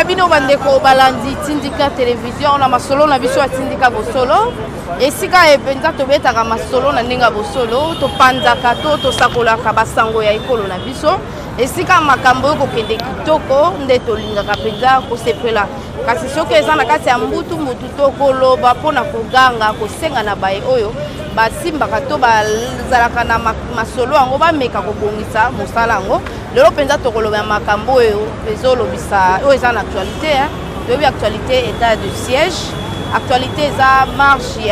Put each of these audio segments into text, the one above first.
na bino bandeko balandi Tindika Television na masolo na biso ya Tindika Bosolo. Esika ye mpenza tobetaka masolo na ndenge ya bosolo, topanzaka to tosakolaka basango ya ekolo na biso. Esika makambo ekokende kitoko nde tolingaka mpenza kosepela. Kasi soki eza na kati ya mbutu mbutu tokoloba mpo na koganga, kosenga na baye oyo basimbaka to bazalaka na masolo yango bameka kobongisa mosala yango. Lelo mpenza tokoloba makambo oyo ezolobisa oyo eza na actualité hein. Toyebi actualité état de siège, actualité eza marche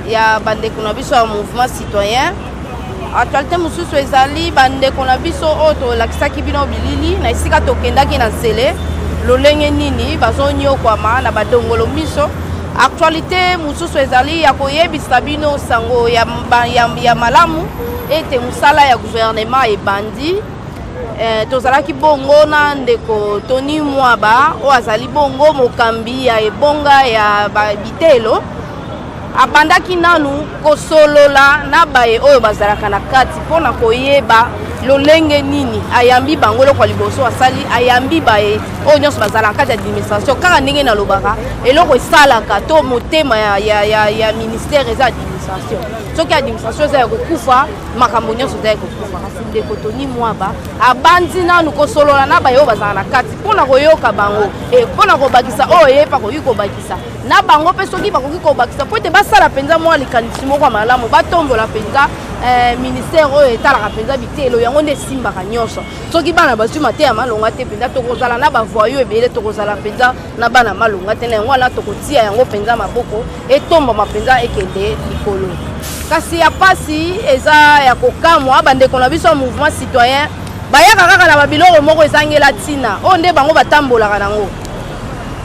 ya bandeko na biso ya mouvement citoyen. Actualité mosusu ezali bandeko na biso oyo tolakisaki bino bilili na esika tokendaki na Nsele, lolenge nini bazonyokwama na badongolo miso. Actualité mosusu ezali ya koyebisa bino sango ya malamu ete mosala ya gouvernement ebandi. Tozalaki bongo na ndeko Tony Mwaba oyo azali bongo mokambi ya ebonga ya bitelo. Abandaki nanu kosolola na baye oyo bazalaka na kati mpona koyeba lolenge nini ayambi bango. Eloko ya liboso asali, ayambi baye oyo nyonso bazalaka kati ya administration. Kaka ndenge nalobaka, eloko esalaka to motema ya ministère eza administration. Soki administration eza ya kokufa, makambo nyonso eza ya kokufa. Kasi ndeko Tony Mwaba abandi nanu kosolola na baye oyo bazalaka na kati mpona koyoka bango, mpona kobakisa oyo ye mpe akoki kobakisa na bango, mpe soki bakoki kobakisa po ete basala mpenza mwa likanisi moko ya malamu, batombola mpenza ministère oyo etalaka mpenza bitelo yango nde esimbaka nyonso. Soki bana bazwi mateya malonga te, mpenza tokozala na bavoyou ebele, tokozala mpenza na bana malonga te. Na yango wana tokotia yango mpenza maboko, etombama mpenza, ekende likolo. Kasi ya pasi eza ya kokamwa, bandeko na biso ya mouvement citoyen bayaka kaka na babiloko moko ezangela ntina oyo nde bango batambolaka nango.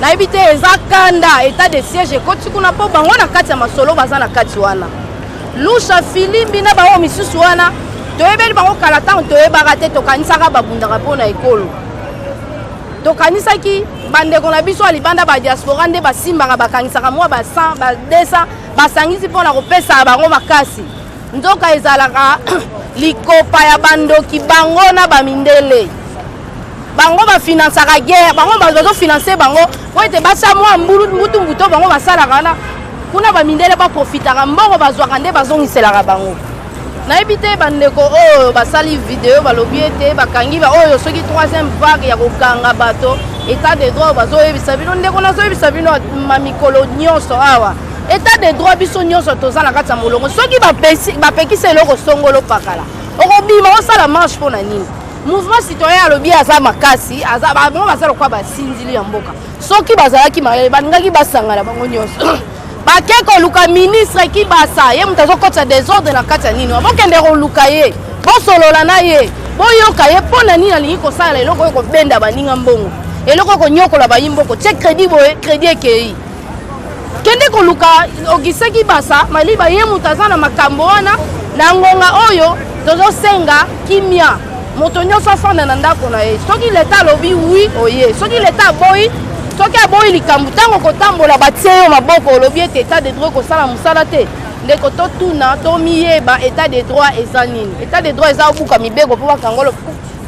Nayebi te, eza kanda état de siège ekoti kuna mpo bango na kati ya masolo baza na kati wana. Lusha Filimbi na bango misusu wana toyebeli bango kala, ntango toyebaka te, tokanisaka babundaka mpo na ekolo. Tokanisaki bandeko na biso ya libanda ba diaspora nde basimbaka, bakangisaka mwa ba 100 ba 200 basangisi mpo na kopesa bango makasi. Nzoka ezalaka likopa ya bandoki bango na bamindele. Bango bafinansaka guerre, bango bazofinanse bango po ete basala mwa mbutu mbutu bango basalaka wana kuna. Bamindele baprofitaka mbongo bazwaka nde bazongiselaka bango. Nayebi te, bandeko oyo basali video balobi ete bakangi ba oyo soki troisième vague ya kokanga bato, état de droit bazoyebisa bino. Ndeko, nazoyebisa bino ma mikolo nyonso awa, état de droit, biso nyonso toza na kati ya molongo. Soki bapekisi eloko songolo pakala, okobima osala marche mpo na nini? Mouvement citoyen alobi aza makasi, aza bango baza lokwa basinzili ya mboka. Soki bazalaki mayele, balingaki basangana bango nyonso, bake koluka ministre Kibasa. Ye moto azokotisa désordre na kati ya nini? Bokende koluka ye, bosolola na ye, boyoka ye mpo na nini alingi kosala eloko oyo kobenda baninga mbongo, eloko oyo konyokola bayi mboko. Tie crédit boye, crédit ekei. Kende koluka Augustin Kibasa Maliba, ye moto aza na makambo wana. Na ngonga oyo tozosenga kimia, moto nyonso afanda na ndako na ye. Soki leta alobi oui, oye. Soki leta aboyi, soki aboyi likambo, ntango kotambola batie yo maboko, olobi ete état de droit kosala mosala te. Ndeko, totuna, tomiyeba, état de droit eza nini? État de droit eza obuka mibeko mpo bakangolo?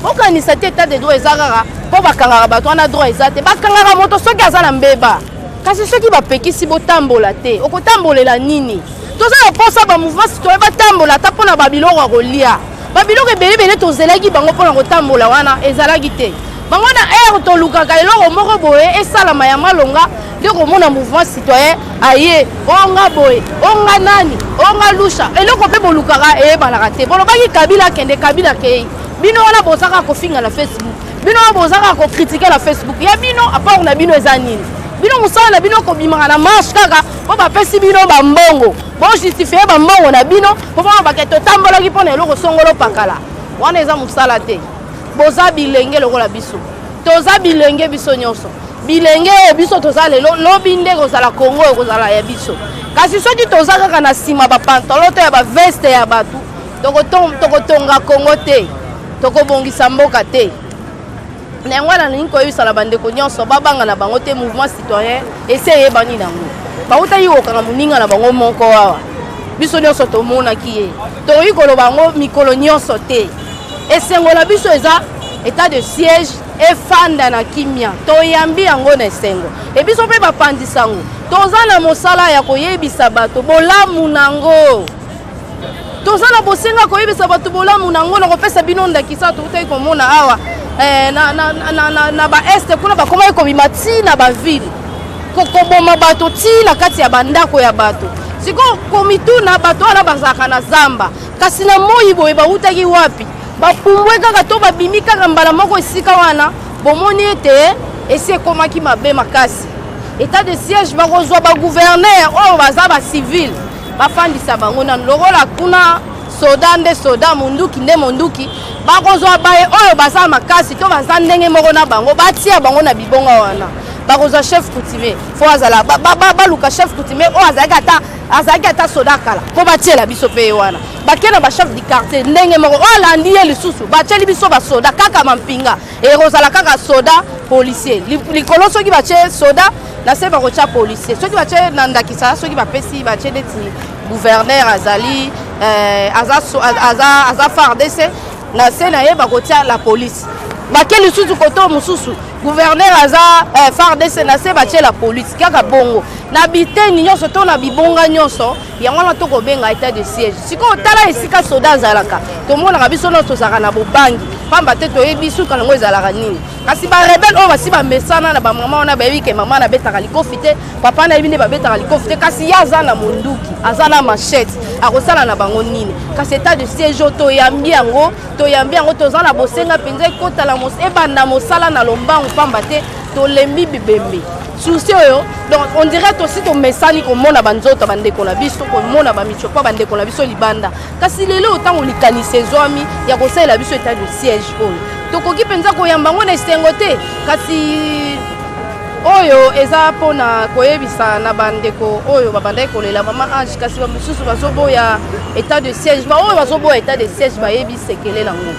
Bokanisa te état de droit eza kaka mpo bakangaka bato wana. Droit eza te, bakangaka moto soki aza na mbeba. Kasi soki bapekisi botambola te, okotambolela nini? Toza na mposa bamouvement citoyen batambola ata mpona babiloko ya kolia, babiloko ebelebele. Tozelaki bango mpona kotambola wana, ezalaki te. Bango na aire tolukaka eloko moko boye esalama ya malonga nde komona mouvement citoyen aye onga boye, onga nani, onga lusha. Eloko mpe bolukaka eyebanaka te. Bolobaki Kabila akende, Kabila akei. Bino wana bozaka kofinga na Facebook, bino wana bozaka kocritiquer na Facebook ya bino. Apport na bino eza nini? Bino mosala na bino kobimaka na marche kaka mpo bapesi bino bambongo, bojustifie bambongo na bino mpo mpona bake totambolaki mpona eloko songolo pakala. Wana eza mosala te. Boza bilenge lokola biso, toza bilenge biso nyonso. Bilenge oyo biso toza lelo, lobi nde kozala Kongo oyo kozala ya biso. Kasi soki toza kaka na nsima bapantalon to ya baveste ya bato, tokotonga Kongo te, tokobongisa mboka te. Na yango wana nalingi koyebisa na bandeko nyonso, babanga na bango te. Mouvement citoyen esi eyebani nango. Bautaki kokanga moninga na bango moko awa, biso nyonso tomonaki ye. Tokoki koloba yango mikolo nyonso te. Esengo na biso eza Etat de siège efanda na kimia, toyambi yango na esengo. E biso mpe bapanzi sango toza na mosala ya koyebisa bato bolamu nango. Toza na bosenga koyebisa bato bolamu nango na kopesa bino ndakisa toutaki komona awa eh, na, na, na, na, na baeste kuna bakomaki kobima ti na bavile koboma bato ti na kati ya bandako ya bato. Sikoyo komituna bato wana bazalaka na zamba, kasi na moi boye bawutaki wapi? Bapumbwe kaka to babimi kaka mbala moko esika wana, bomoni ete esi ekomaki mabe makasi. Etat de siège bakozwa ba gouverneur oyo baza ba civil, bafandisa bango nanu lokola kuna soda nde soda, monduki nde monduki. Bakozwa baye oyo baza makasi to baza ndenge moko na bango, batia bango na bibonga wana. Bakozwa chef coutumier, fo azala baluka chef coutumier oyo azalaki ata soda kala, mpo batiela biso mpe ye wana. Bake na bachef du quartier ndenge moko, oyo alandi ye lisusu, batieli biso basoda kaka mampinga. Ekozala kaka soda policier likolo, soki batie soda na se bakotia policier, soki batie na ndakisa, soki bapesi batie neti gouverneur azali aza, aza, aza FARDC, na se na ye bakotia la police. Bake lisusu koto mosusu, gouverneur aza FARDC, na se batie la police. Kaka bongo na biteni nyonso to na bibonga nyonso. Yango wana tokobenga etat de siège. Sikoyo tala esika soda azalaka, tomonaka biso nyonso tozalaka na bobangi, pamba te toyebi suka nango ezalaka nini. Kasi barebele oyo basi bamesana na bamama wana, bayebi ke mama nabetaka likofi te, papa nayebi nde babetaka likofi te, kasi ye aza na monduki, aza na machette, akosala na bango nini? Kasi etat de siège oyo toyambi yango, toyambi yango, toza na bosenga mpenza ekotala ebanda mosala na lombangu, pamba te tolembi bibembe. Souci oyo, donc on dirait tosi tomesani komona banzoto bandeko na biso, komona bamichopa bandeko na biso libanda. Kasi lelo ntango likanisi ezwami ya kosalela biso etat de siège oyo, tokoki mpenza koyamba yango na esengo te. Kasi oyo eza mpona koyebisa na bandeko oyo babandaki kolela mama Ange, kasi bamosusu bazoboya etat de siège. Baoyo bazoboya etat de siège bayebi sekele nango.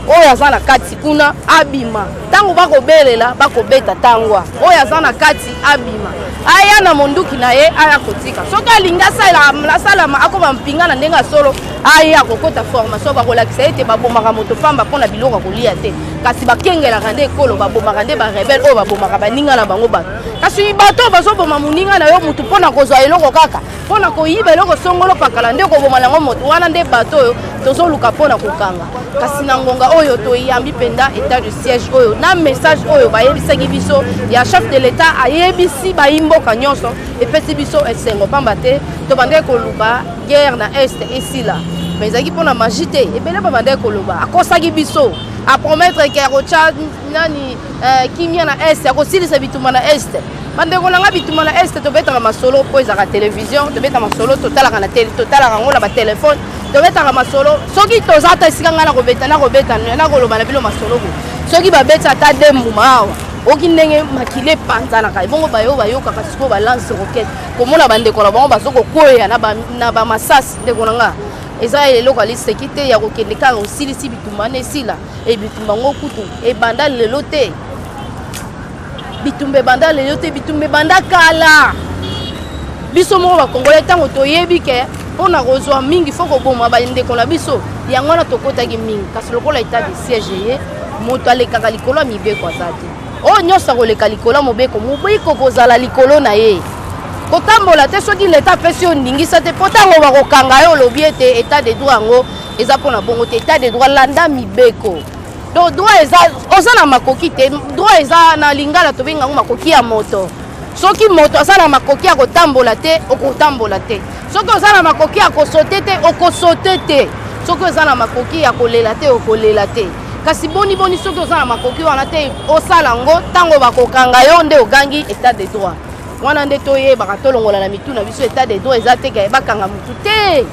Oyo aza na kati kuna abima, ntango bakobelela bakobeta tangwa. Oyo aza na kati abima, aya na monduki na ye, aya kotika. Soki alingi asalama akoma mpinga na ndenge ya solo, aya kokota formation, bakolakisa ete babomaka moto pamba mpona biloko ya kolia te, kasi bakengelaka nde ekolo, babomaka nde barebele oyo babomaka baninga na bango bato. Kasi bato oyo bazoboma moninga na yo motu mpona kozwa eloko kaka, mpona koyiba eloko songolo pakala, nde koboma yango moto wana nde bato oyo tozoluka mpona kokanga. Kasi na ngonga oyo toyambi mpenza etat de siège oyo na message oyo bayebisaki biso ya chef de l'état, ayebisi bayimboka nyonso, epesi biso esengo, pamba te tobandaki koluka guerre na est esila, mais ezalaki mpona magie te. Ebele babandaki koloba akosaki biso, apromettre ke akotya nani kimia na est, akosilisa bitumba na est. Bandeko na nga, bitumba na est tobetaka masolo mpo ezalaka télévision, tobeta masolo, totalaka na tele, totalaka yango na batelefone, tobetaka masolo. Soki toza ata esika ngai nakobeta, nakobeta, nakoloba na bino masolo bo. Soki babeti ata de mbuma awa, oki ndenge makili epanzanaka, ebongo bayo bayokaka sikoyo balance roquette, komona bandeko na bango bazokokweya na bamasasi. Ndeko na nga, eza eloko aliseki te ya kokende kaka osilisi bitumba wana esila. E bitumba ngo kutu ebanda lelo te, bitumba ebanda lelo te, bitumba ebanda kala. Biso moko bakongolais, ntango toyebi ke mpona kozwa mingi fo koboma bandeko na biso, yango wana tokotaki mingi. Kasi lokola etat de siège ye, moto alekaka likolo ya mibeko aza te. Oyo nyonso akoleka likolo ya mobeko, mobeko kozala likolo na ye. Kotambola te soki leta apesi yo ndingisa te, mpo ntango bakokanga yo olobi ete etat de droit yango eza mpona bongo te. Etat de droit, landa mibeko. Donc droit eza, oza na makoki te. Droit eza na lingala tobenga yango makoki ya moto. Soki moto aza na makoki ya kotambola te, okotambola te. Soki oza na makoki ya kosote te, okosote te. Soki oza na makoki ya kolela te, okolela te. Kasi boni boni soki oza na makoki wana te, osala yango, ntango bakokanga yo nde ogangi etat de droit. Wana nde toyebaka, tolongola na mitu na biso etat de droit eza te ke bakanga motu te.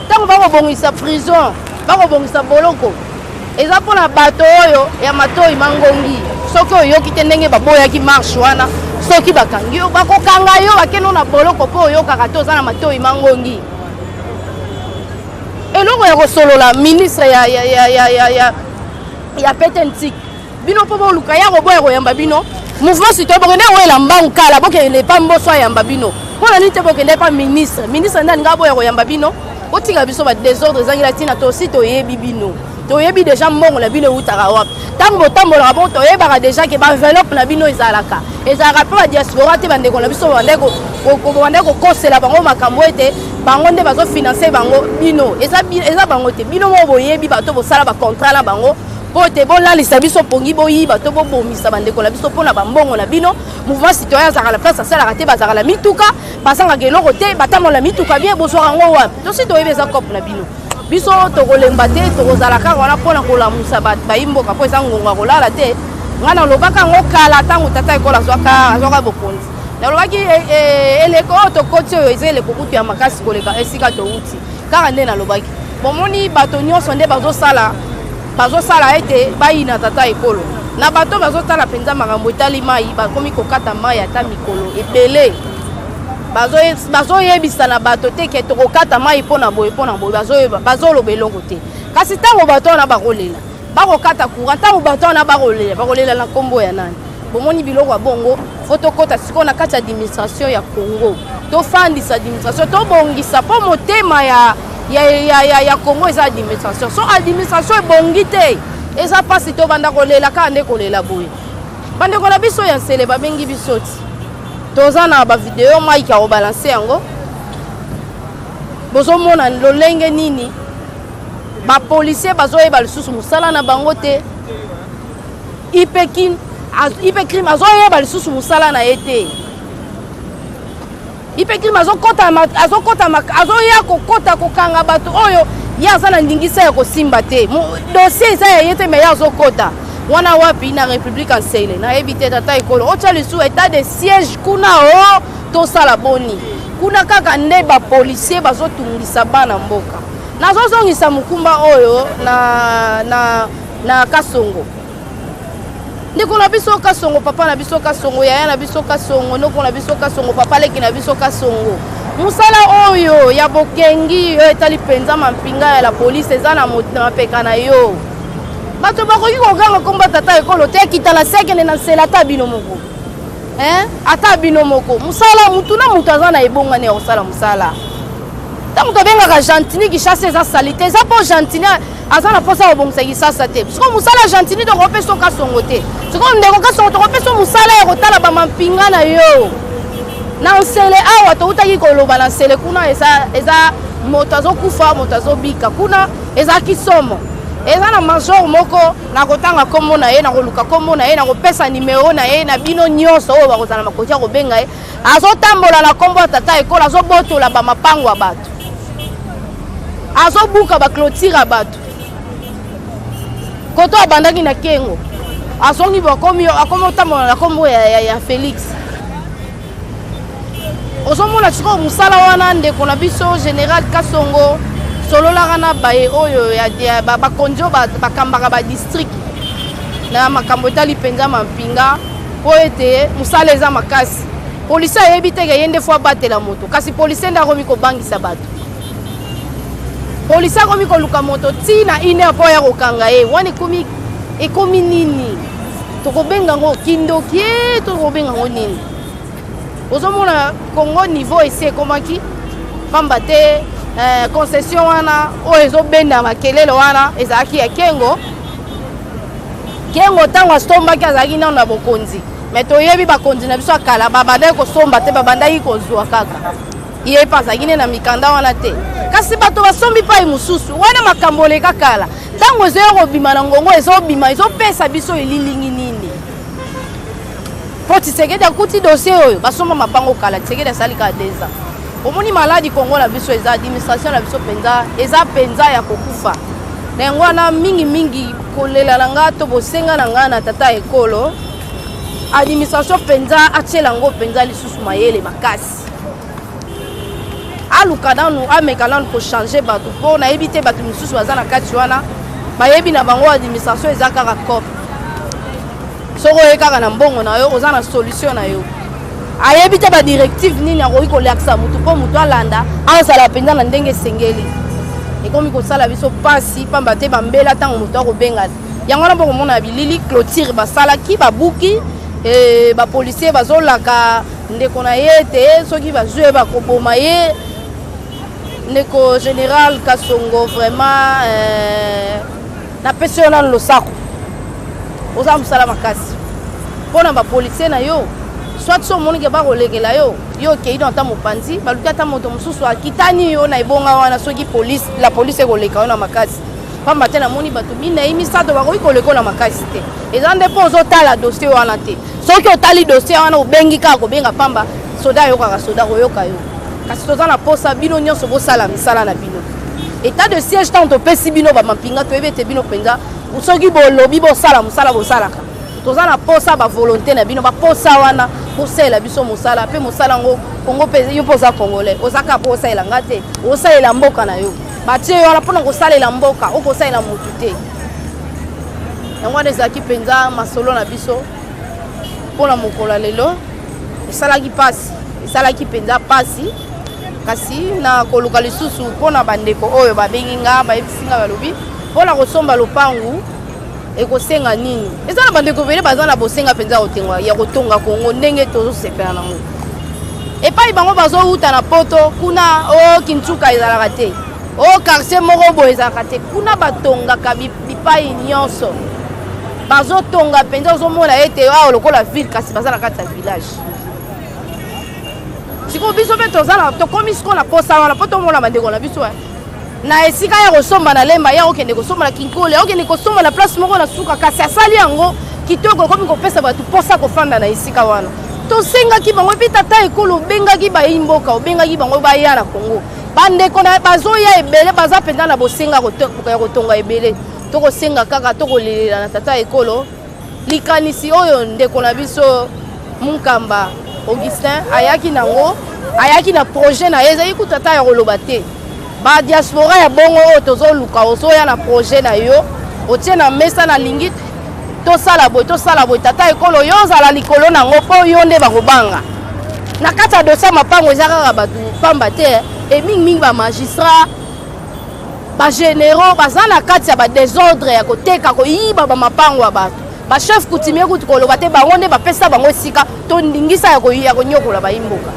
Ntango bakobongisa prison, bakobongisa boloko, eza mpona bato oyo ya matoi mangongi. Soki oyoki te ndenge baboyaki marche wana, soki bakangi yo, bakokanga yo, bakende na boloko mpo oyokaka te, oza na matoi mangongi. Eloko ya kosolola ministre ya, ya, ya, ya, ya, ya, ya PTNTIC, bino mpo boluka ya koboya koyamba bino mouvement citoyen, bokende koyela mbangu kala, bokende epa Mboso ayamba bino. Mpona nini te bokende epa ministre? Ministre nde alinga aboya koyamba bino? Botika biso badésordre ezangela ntina. Tosi toyebi bino. Toyebi deja mbongo na bino ewutaka wapi. Ntango botambolaka bongo, toyebaka deja ke baenveloppe na bino ezalaka ezalaka mpe badiaspora te. Bandeko na biso babandaki kokosela bango makambo ete bango nde bazofinanse bango. Bino eza, eza bango te. Bino moko boyebi bato bosala bacontrat na bango mpo ete bolalisa biso pongi, boyiba to bobomisa bandeko na biso mpo na bambongo na bino. Mouvement citoyen azalaka na place asalaka te, bazalaka na mituka, bazangaka eloko te, batambola mituka bien. Bozwaka yango wapi? Tosi toyebi, eza cope na bino. Biso tokolemba te, tokozala kaka wana mpona kolamusa bato bayimboka, mpo eza ngonga kolala te. Ngai nalobaka yango kala, ntango tata ekolo azwaka bokonzi, nalobaki eleko oyo tokoti oyo eza eleko kutu ya makasi koleka esika towuti. Kaka nde nalobaki, bomoni bato nyonso nde bazosala bazosala ete bayina tata ekolo na bato bazotala mpenza makambo etali mai. Bakomi kokata mai ata mikolo ebele, bazoyebisa na bato te ke tokokata mai mpo na boye, mpo na boye. Bazoloba eloko te. Kasi ntango bato wana bakolela, bakokata courant, ntango bato wana bakolela, bakolela na nkombo ya nani? Bomoni biloko ya bongo, fo tokɔta sikoyo na kati ya administration ya Congo, tofandisa administration, tobongisa, mpo motema ya Congo eza administration. So administration ebongi te, eza mpasi. Tobanda kolela kaka nde kolela boye. Bandeko na biso ya Nsele babengi biso ti toza na bavideo, Mike akobalanse yango. Bozomona lolenge nini bapolisier bazoyeba lisusu mosala na bango te. IP crime azoyeba lisusu mosala na ye te. IP crime azokota, azokota, azoya kokota kokanga bato oyo ye aza na ndingisa ya kosimba te. Dossier eza ya ye te, mais ye azokota wana wapi na République Nsele? Nayebi te. Tata ekolo, otya lisusu état de siège kuna o tosala boni kuna? Kaka nde bapolisier bazotungisa bana mboka. Nazozongisa mokumba oyo na Kasongo, ndeko na biso Kasongo, papa na biso Kasongo, yaya na biso Kasongo, noko na biso Kasongo, papa leki na biso Kasongo. Mosala oyo ya bokengi oyo etali mpenza mampinga ya la polise eza na mapeka na yo. Bato bakoki koganga komba tata ekolo te, akita na se, akende na nsela. Ata bino moko, ata bino moko, mosala mutu na moto aza na ebongani ya kosala mosala. Ntango tobengaka Gentiny, Kinshasa eza saleté, eza mpo Gentiny aza na mposa kobongisa Kinshasa te. Sikoyo mosala Gentiny tokopesa Kasongo te. Sikoyo ndeko Kasongo, tokopesa mosala ya kotala bamampinga na yo na Nsele. Awa toutaki koloba na Nsele kuna, eza moto azokufa, moto azobika kuna, ezalaki somo. Eza na major moko, nakotanga nkombo na ye, nakoluka nkombo na ye, nakopesa nimero na ye na bino nyonso oyo bakozala makoki ya kobenga ye. Azotambola na nkombo ya tata ekolo, azobotola bamapango ya bato, azobuka baclôture ya bato. Koto abandaki na Kengo, azongi, akomi otambola na nkombo ya Félix. Ozomona sikoyo mosala wana, ndeko na biso général Kasongo, sololaka na baye oyo bakonzi oyo bakambaka badistrict na makambo etali mpenza mampinga, mpo ete mosala eza makasi. Polisi ayebi teke ye nde fo abatela moto, kasi polisi nde akomi kobangisa bato. Polisi akomi koluka moto ntina une heure mpo aya kokanga ye. Wana ekomi nini? Tokobenga yango kindoki ye? Tokobenga yango nini? Ozomona Congo niveau esi ekomaki, pamba te concession wana oyo ezobenda makelele wana ezalaki ya Kengo. Kengo ntango asombaki, azalaki nano na bokonzi. Me toyebi bakonzi na biso ya kala, babandaki kosomba te, babandaki kozwa kaka. Ye mpe azalaki nde na mikanda wana te, kasi bato basombi pai mosusu wana. Makambo oleka kala, ntango ezoya kobima na ngongo, ezobima, ezopesa biso elilingi nini? Mpo Tshisekedi akuti dossier oyo basomba mapango kala. Tshisekedi asali kaka 2 ans. Omoni maladi Kongo na biso eza administration na biso mpenza, eza mpenza ya kokufa. Na yango wana, mingimingi kolela na nga to bosenga na nga na tata ekolo, administration mpenza atiela yango mpenza lisusu mayele makasi. Aluka nanu, ameka nanu kochange bato, mpo nayebi te bato misusu baza na kati wana, bayebi na bango administration eza kaka cope. Soki oye kaka na mbongo na yo, oza na solution na yo. Ayebi te badirective nini akoki kolakisa motu mpo motu alanda, azala mpenza na ndenge esengeli. Ekomi kosala biso mpasi, pamba te bambela ntango moto akobenga yango wana, bokomona ya bilili clôture basalaki, babuki. Bapolisier bazolaka ndeko na ye ete soki bazwi ye, bakoboma ye. Ndeko général Kasongo, vraiment. Napesi yo nanu losako, oza mosala makasi mpo na bapolisier na yo. Soit so omoni ke bakolekela yo, yo okei na ata mopanzi, baluki ata moto mosusu akitani yo na ebonga wana, soki police, la police ekoleka yo na makasi. Pamba te namoni bato minei misato bakoki koleka yo na makasi te. Eza nde mpo ozotala dossier wana te. Soki otali dossier wana, obengi kaka kobenga pamba, soda ayokaka, soda koyoka yo. Kasi toza na posa bino nyonso bosala misala na bino. État de siège, ntango topesi bino bamampinga, toyebi ete bino mpenza soki bolobi bosala mosala, bosalaka. Toza na posa bavolonté na bino, baposa wana bosalela biso mosala. Mpe mosala yango Kongo, mpe yo mpo oza Congolais, oza kaka mpo osalela nga te, osalela mboka na yo. Batie yo wana mpona kosalela mboka, okosalela motu te. Yango wana ezalaki mpenza masolo na biso mpona mokolo ya lelo. Esalaki mpasi, esalaki mpenza mpasi, kasi na koluka lisusu mpona bandeko oyo babengi nga, bayebisi nga, balobi mpona kosomba lopangu ekosenga nini. Eza na bandeko ebele baza na bosenga mpenza ya kotonga Kongo ndenge tozosepela nango. Epai bango bazowuta na Poto kuna, o Kinsuka ezalaka te, o quartier moko boye ezalaka te. Kuna batongaka bipai nyonso, bazotonga mpenza, ozomona ete awa lokola ville, kasi baza na kati ya village. Sikoyo biso mpe toza, tokomi sikoyo na posa wana mpo tomona bandeko na biso na esika ya kosomba na Lemba, ya okende kosomba na Kinkole, okende kosomba na place moko na suka, kasi asali yango kitoko, ekomi kopesa bato mposa kofanda na esika wana. Tosengaki bango epi tata ekolo obengaki bayi mboka, obengaki bango baya na Kongo. Bandeko na bazoya ebele, baza mpenza na bosenga ya kotonga ebele. Tokosenga kaka, tokolelela na tata ekolo likanisi oyo ndeko na biso Munkamba Augustin ayaki nango, ayaki na projet na ye. Ezali kuta ata ya koloba te. Badiaspora ya bongo oyo tozoluka, ozoya na projet na yo, otie na mesa, nalingi tosala boye, tosala boye. Tata ekolo, yo ozala likolo nango, mpo yo nde bakobanga na kati ya dossier mapango. Eza kaka bato pamba te, e mingimingi bamagistrat, bagénéraux baza na kati ya badésordre ya koteka, koyiba bamapango ya bato. Bachef coutumier kutu koloba te, bango nde bapesa bango esika to ndingisa ya konyokola bayimboka.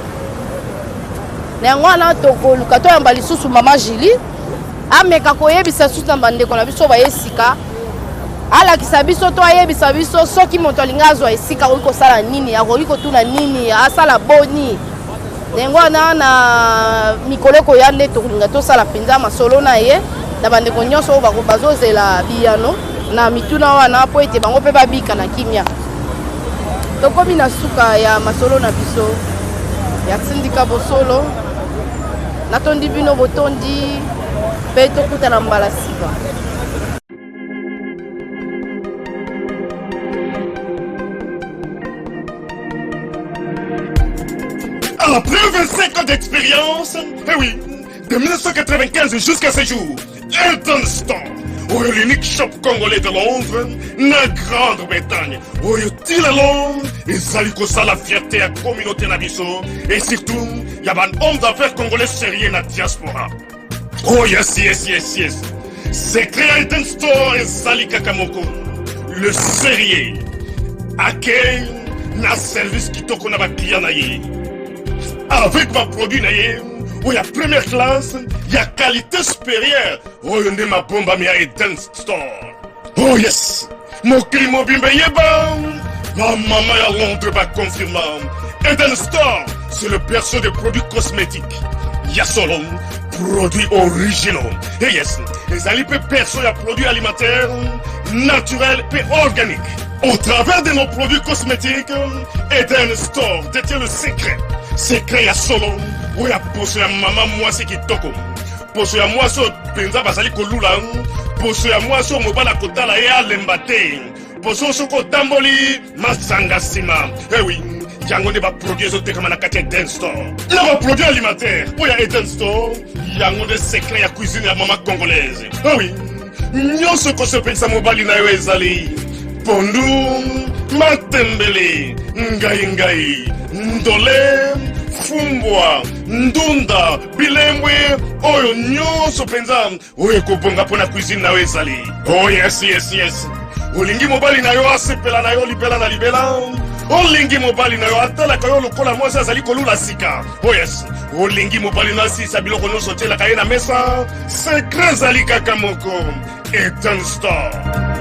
Na yango wana tokoluka toyamba lisusu mama Julie, ameka koyebisa susu na bandeko na biso baye sika, alakisa biso to ayebisa biso soki moto alingi azwa esika, akoki kosala nini, akoki kotuna nini, asala boni. Ndenge wana na mikolo ekoya nde tokolinga tosala mpenza masolo na ye na bandeko nyonso oyo bazozela biyano na mituna wana, mpo ete bango mpe babika na kimia. Tokomi na suka ya masolo na biso ya Tindika Bosolo. Natondi bino botondi mpe tokutana mbala nsima. Après 25 ans d'expérience, eh oui, de 1995 jusqu'à ce jour, Elton Store, oyo l'unique shop congolais de Londres, na Grande-Bretagne, oyo ti lelo ezali kosala fierté ya communauté na biso et surtout ya ba hommes d'affaires congolais sérieux na diaspora. Oh yes, yes, yes, yes. Secret ya Elton Store ezali kaka moko. Le sérieux. Accueil na service kitoko na baclient na ye. Avec baproduit na ye oyo ya première classe, ya qualité supérieure, oyo nde mabombami ya Eden Store. Oh yes, mokili mobimba eyeba, bamama ya Londres baconfirma, Eden Store, c'est le berceau des produits cosmétiques ya solo, produits originaux. Et yes, ezali mpe berceau ya produits alimentaires naturels mpe organiques. Au travers de nos produits cosmétiques, Eden Store détient le secret, secret ya solo oyo ya poso ya mama mwasi kitoko, poso ya mwasi oyo mpenza bazali kolula, poso ya mwasi oyo mobali akotala ye alemba te, poso soki otamboli masanga nsima. Ewi, yango nde baproduit ezotekama na kati ya Eden Store na baproduit alimentaire oyo ya Eden Store. Yango nde secret ya cuisine ya mama congolaise. Ewi, nyonso ekosepelisa mobali na yo ezali pondu, matembele, ngai ngai, ndole, fumbwa, ndunda, bilembwe, oyo nyonso mpenza oyo ekobonga mpo na cuisine na yo ezali. Oh yes, yes, yes. Olingi mobali na yo asepela na yo libela na libela, olingi mobali na yo atalaka yo lokola mwasi azali kolula sika. Oh yes, olingi mobali na asilisa biloko nyonso otielaka ye na mesa. Secret ezali kaka moko. Eden Store.